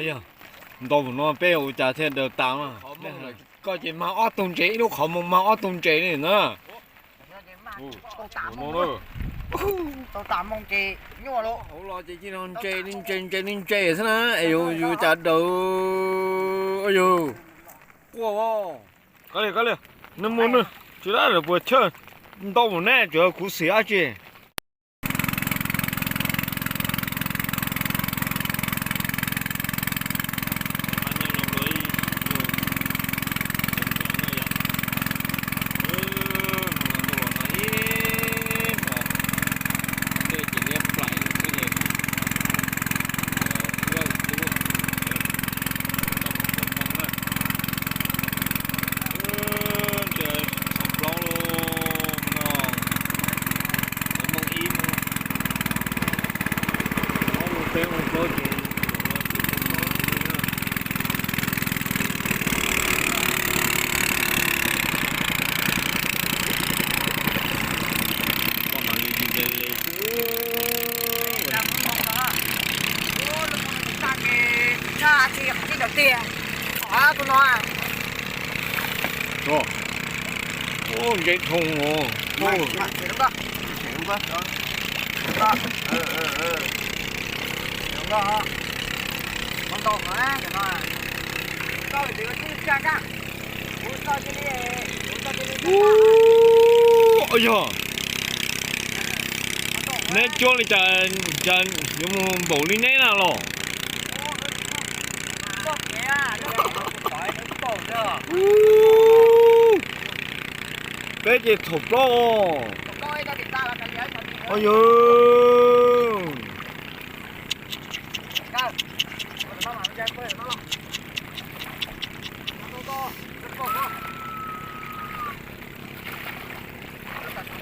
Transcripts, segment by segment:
Yog, ntau mus no peb ua cas thiaj daws tas mas. Koj ces mag ob tug ntses, ib lub qhov muag mag ob tug ntses li na. Hauv los ces ntses li ntses, ntses li ntses xwb na, es yus ua cas daws. Yog, quaj. Nws mus nws tsis dab lawm puas chawj, ntau mus neb tsuas kuv xim dab tsi. Ntses dhoo os. Yog, neb cuab li cas yuav mus npaum li neb na los? Peb ces thaum plaub os. Yog.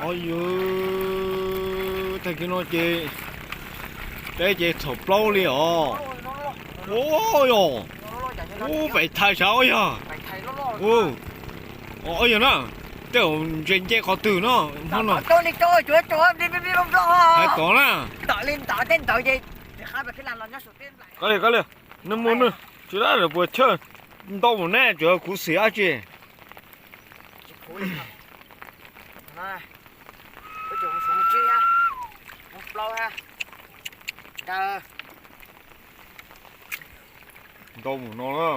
Os yog, tag kis no ces peb ces thaum plaub li os. Ub yog, ub pem thais sav os yog. Ub yog na, tej zaum ntses nce qhov twg no, hmo no. Hais tod na. Koj li, koj li, nws mus nws tsis dab lawm puas chawj, ntau mus neb tsuas kuv xim dab tsi. Ntau mus no na.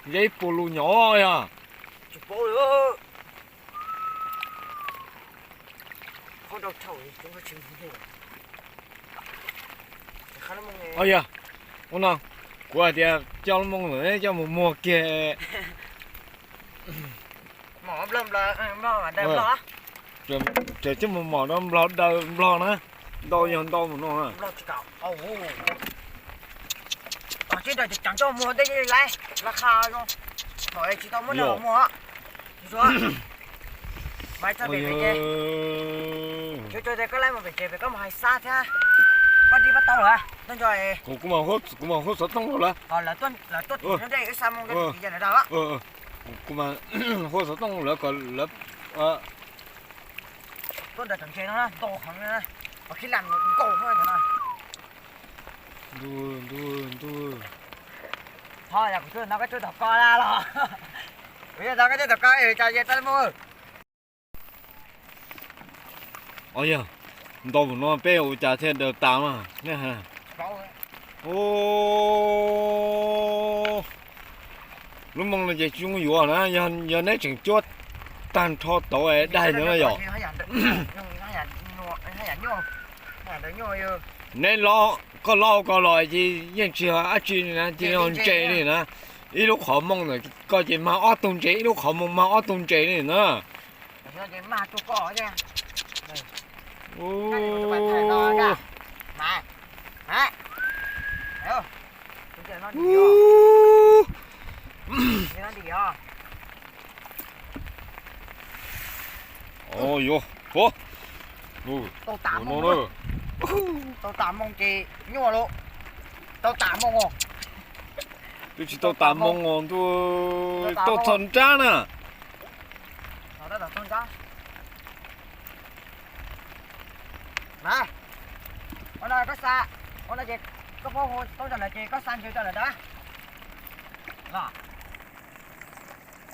Nce ib puas lus nyom yog. Os yog, ua no, kuv hais tias coj lub moo ntawm neb coj mus muag kiag. Ces coj mus mom rau nplog daws nplog na, ntau yog ntau mus no na. Kuv mas hu xov tooj lawm. Kuv mas hu xov tooj lawm kom lawv Ntuj, ntuj, ntuj. Os yog, ntau mus no peb ua cas thiaj daws tas mas. Lub moo no ces tsis zoo yuav na, yog neb tseem cuab tag nrho tauv daig ntawd na yom. Neb, koj lob koj los ces yeej tsis yog dab tsi li na, cia li ntse li na. Ib lub qhov moo ntawm koj ces mag ob tug ntses, ib lub qhov moo mag ob tug ntses li na. Tau tas moo ces nyuaj lauj. Tau tas moo os. Twb tsis tau tas moo os ntuj, tau txog nrab na.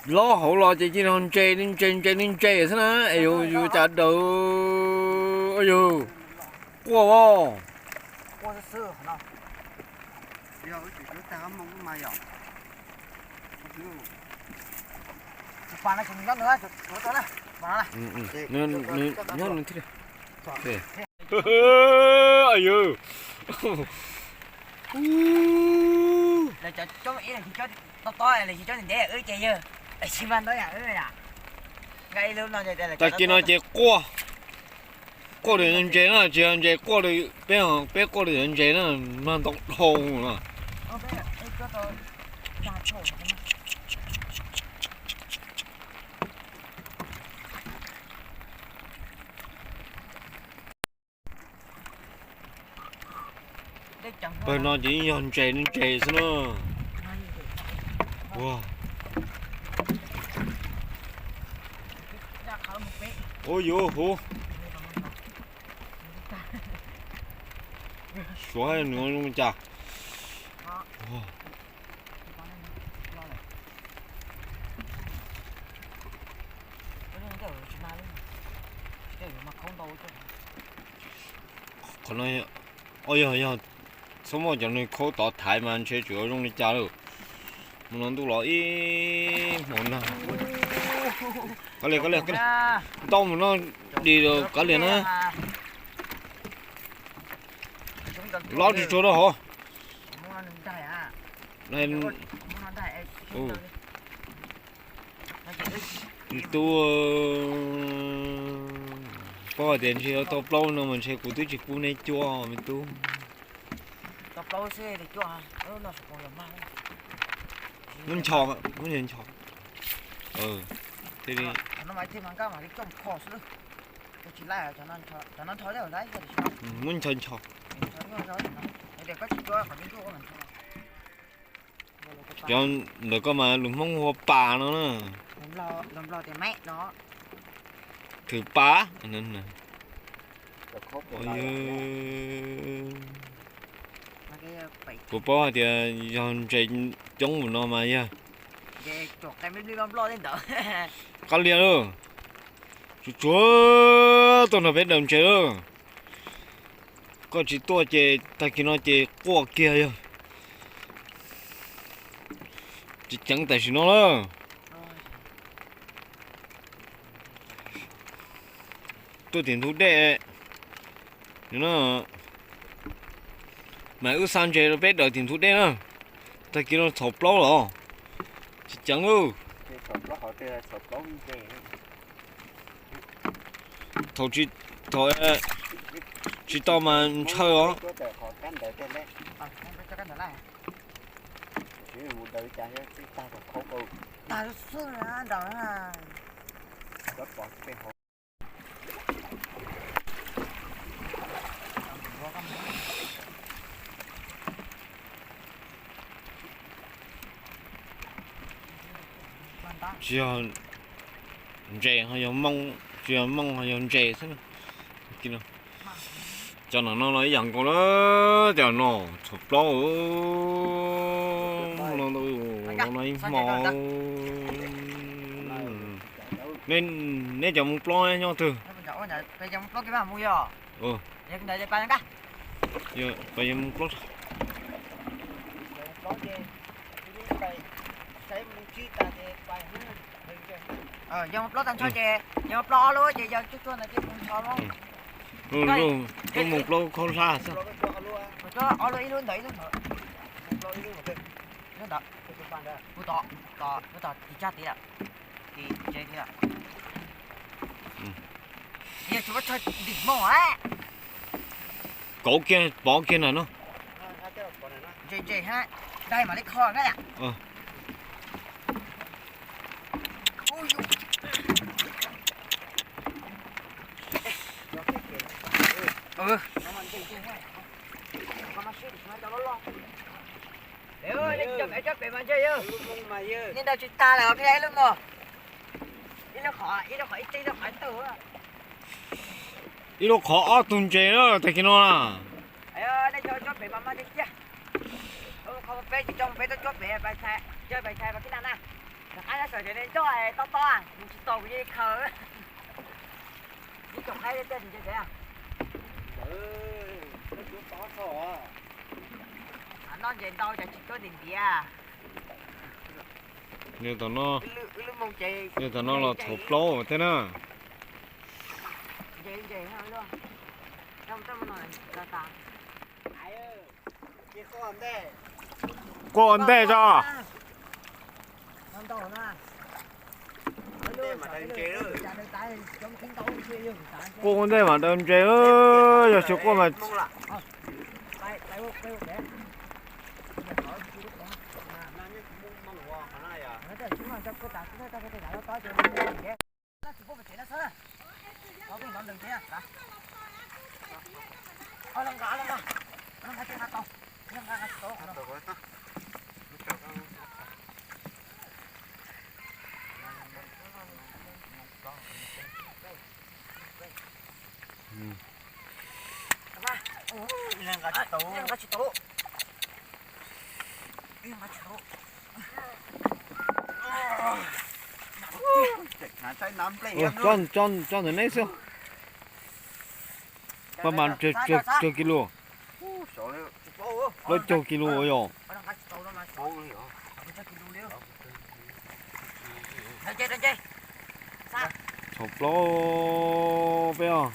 Lob hauv los ces cia li ntses ntses ntses ntses xwb na, es yus yus cas daws, yus quaj os. Nyob nws thiaj li. Tag kis no ces quaj, quaj lwm ntses na, tsis yog ntses quaj lwm peb, peb quaj lwm ntses na, mag ntau dhau no. Pawg no ces yeej yog ntses ntses xwb na. Ua yuav huv. Suav nws zoo li cas. Qhov no, o yog yog txhob muaj cov neeg khaub tod thaiv mas ntshe tsuas zoo li cas lawm. Mus no ntuj los ib hmos nag. Kav liam, kav liam, kav liam. Ntau mus no dim kav liam na. Lob tsis tsuag rau hov. Me tub, paub hais tias ntshe yuav tau plaub no mas ntshe kuv twb tsis pub neb cuab me tub. Muab ncho, muab ncho, ncho. Thiaj li. Muab ncho ncho. Cov ntawm koj mas lus Hmoob hu ua pas no na. Thwm pas. Kuv paub hais tias yog ntses coob mus no mas yog. Qab lias lauj. Tsuag tsuag tuaj nrog peb daws ntses lauj. Koj tsis tuaj ces tag kis no ces quaj kiag yog. Tsis ceev tam sim no lawm. Tuaj tim ntug dej. Mas wb xa ntses rau peb daws tim ntug dej na. Tag kis no txhaum plaub los. Tsis ceev lauj. Thaum tsis, thaum tsis tau mas ntshaw os. Tsis yog ntses ho yog moo, tsis yog moo ho yog ntses xwb. Cov no no los ib yam nkaus lawm, cov no txhaum plaub. No ib hmo. Neb cov mus plaub nyob twg? Pas yog mus plaub. Yog mus plaub tag nrho ces, yog mus plaub ob lub ces yog tsuag tsuag ntawd ces mus nrho lawm. Lub, lub mus plaub khaub hlab xwb. Ob lub, ib lub ntawd ib lub ntawd. Lub ntawd, kuv tom, kuv tom tim tsaj tid lawm. Tim tsev tid lawm. Yog tsis muab tsawg ntim hmo. Kauv kiag pov kiag ntawm no. Ntses ntses hab, dai mam li kho na. Nej nrau tsis tag lawm, ib lub no, ib lub qhov, ib lub qhov ib teg, ib lub qhov tawg. Ib lub qhov ob tug ntses na, tag kis no na. Nej cov cuab pem mas maj tiag tiag. Qhov peb tsis coj peb tuaj cuab pem, pais tshais, pais tshais mas kib na na. Rov qab nyob sawv ces nej coj tob tob, mus tsis tau kuv yeej khaws. Ib tsoom qaib tiag tiag ntses. Noj ntses ntau ces tsis tuaj ntiav ntiav. Nws tam no, nws tam no los thaum plaub thiab na. Quaj ua ntej tso. Quaj ua ntej mas daws ntses, yog tsis quaj mas Coj ntawm neb xwb. Pab mas caug kis lus, plaub caug kis lus yom. Thaum plaub peb os.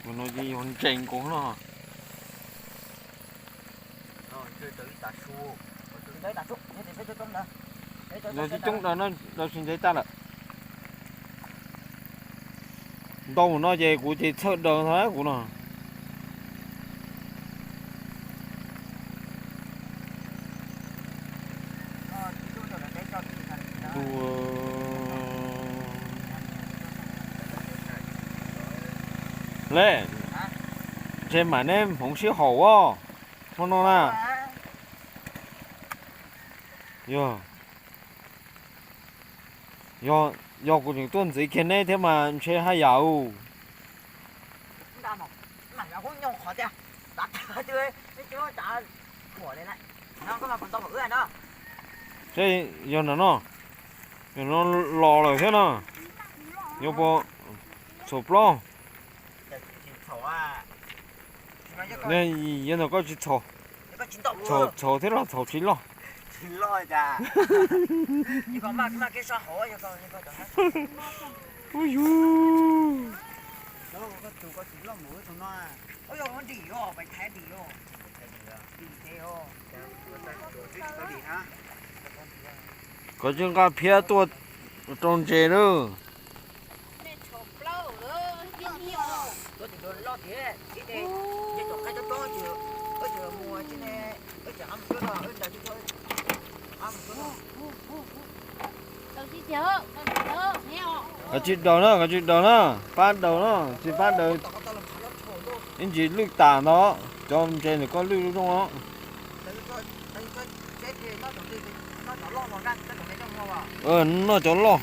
Tus no yeej yog ntses nkaus no. Yog tsis coob daws no, daws tsis ntev tag lawm. Ntau mus no ces kuv ces txhawj daws ntag kuv no. Lej, ntshe mam neb hmoov sib haum os, hmo no na. Yog, yog kuv tseem tuaj ntxiv kiag neb thiab mas ntshe haj yam u. Seb yog no no, yog no los lawm thiab no, yog puas txhaum plaub. Yog ntawm koj tsis txhaum, txhaum thiab los txhaum tsis loj. Ub yug. Koj tsis nqa phiab tuaj rau ntses lawm. Koj tsis daws na, koj tsis daws na, pab daws na, tsis pab daws ib ntsis lwj tas ntag, cov ntses ntawm koj lwj zoo os. Noj cov loj.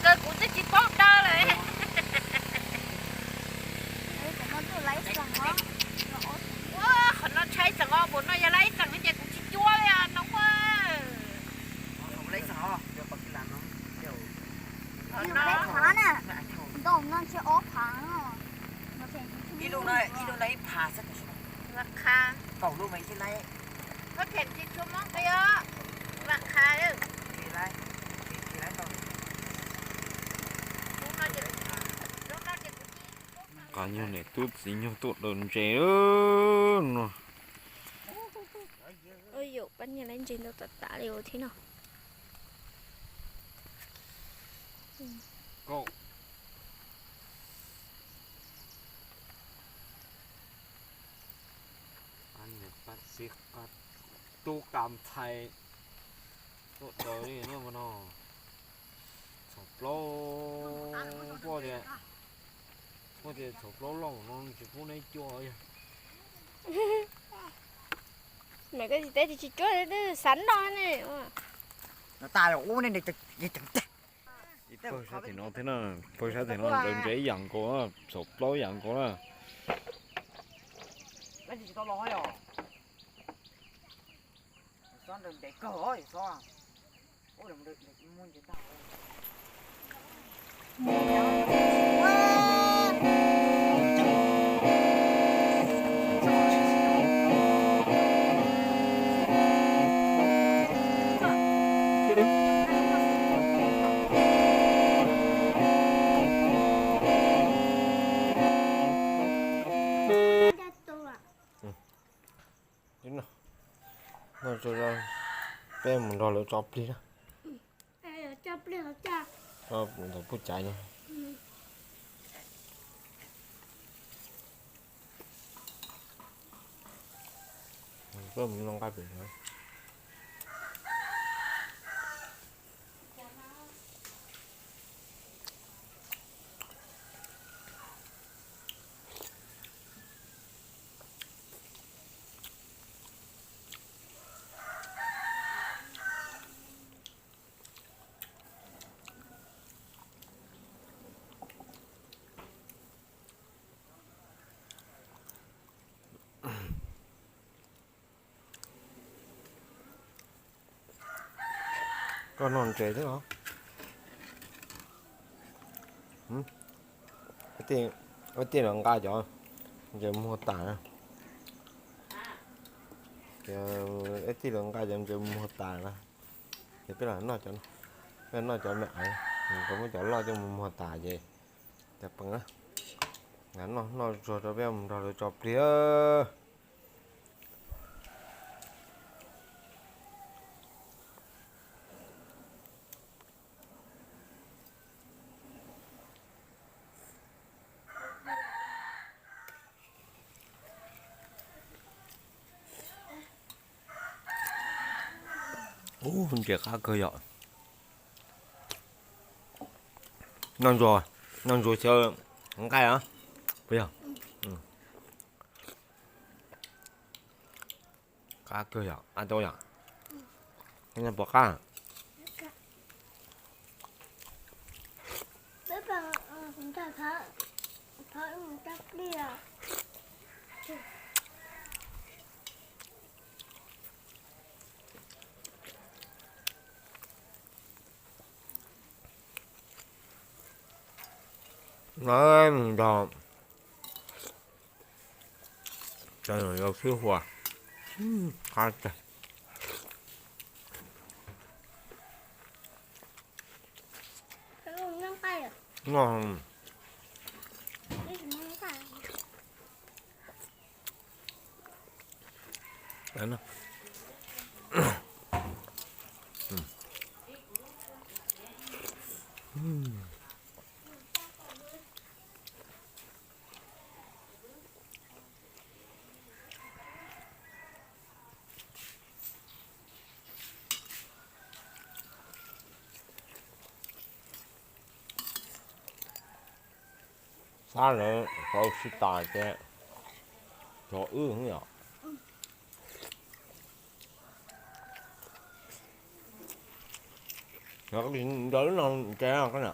Kawg kuv twb tsis paub daws lawm. Ua, qhov no tshaib tseem os, npaum no yog laib tseem ces kuv tsis cuab li os no ua. Ntau no ntshe ob phav no. Ib lub no ib phav xwb. Kaum lub mas ib lub no. Koj them tsis tshua mob qis os. Vam qha. Qab nyuag niam tub txiv nyuag tuaj daws ntses no. Ua yus pab niag laib ntses ntau tas tas li ua thiab no. Kaum, Tub qas ntxhais tuaj daws li no mas no, txhaum plaub, poj tias, poj tias txhaum plaub loj no tsis pub neb cuab yog. Mày có gì tết thì chị chuối, tết sắn đo này. Nó ta ú nên đi chừng chừng. Pawg sab tim no thiab na, pawg sab tim no ntawd ntse ib yam nkaus, txhaum plaub ib yam nkaus na. Noj tso, peb mus nrog lawv tso plig na. Ntawm pub caiv no. Peb mus noj nqaij pem no. Koj noj ntses thiab los? Ib tij los nqa cov ntses muag tas na. Ib tij los nqa cov ntses muag tas na. Ces peb los noj cov, peb noj cov me aiv, nkawd muab cov loj coj mus muag tas ces cov pees na. Nqa noj noj tsuag rau peb mus nrog lawv tso plig. Ub, ntses qab kawg yom. Noj ntsuag, noj ntsuag xyaw nqaij os. Puas yog? Qab kawg yom, ab tau yom. Noj puas qab? Nrog cov yau sib hua qab tag. Noj. Xab lawv tau sib tas ces tso wb yom. Nrog lub no ntses koj na.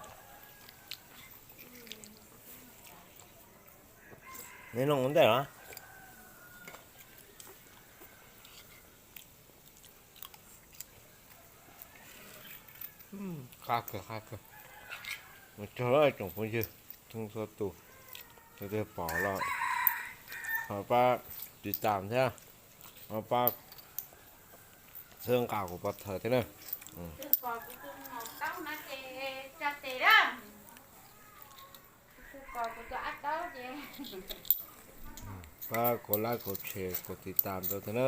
Neb noj ua ntej los? Qab kawg, qab kawg. Ua tsaug tsoom phooj ywg txhua tus, tus twg pom los ho pab tiv tam thiab, ho pab txhawb nqa kuv pov thawj thiab na. Pab kuv like, kuv share, kuv tiv tam rau thiab na.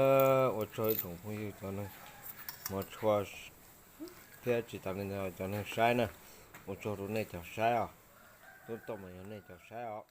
Ua tsaug ib tsoom phooj ywg cov neeg hmov tshua thiab tsis tas li ntawd cov neeg saib na. Ua tsaug rau nej cov saib os. Tub toj mas yog nej cov saib os.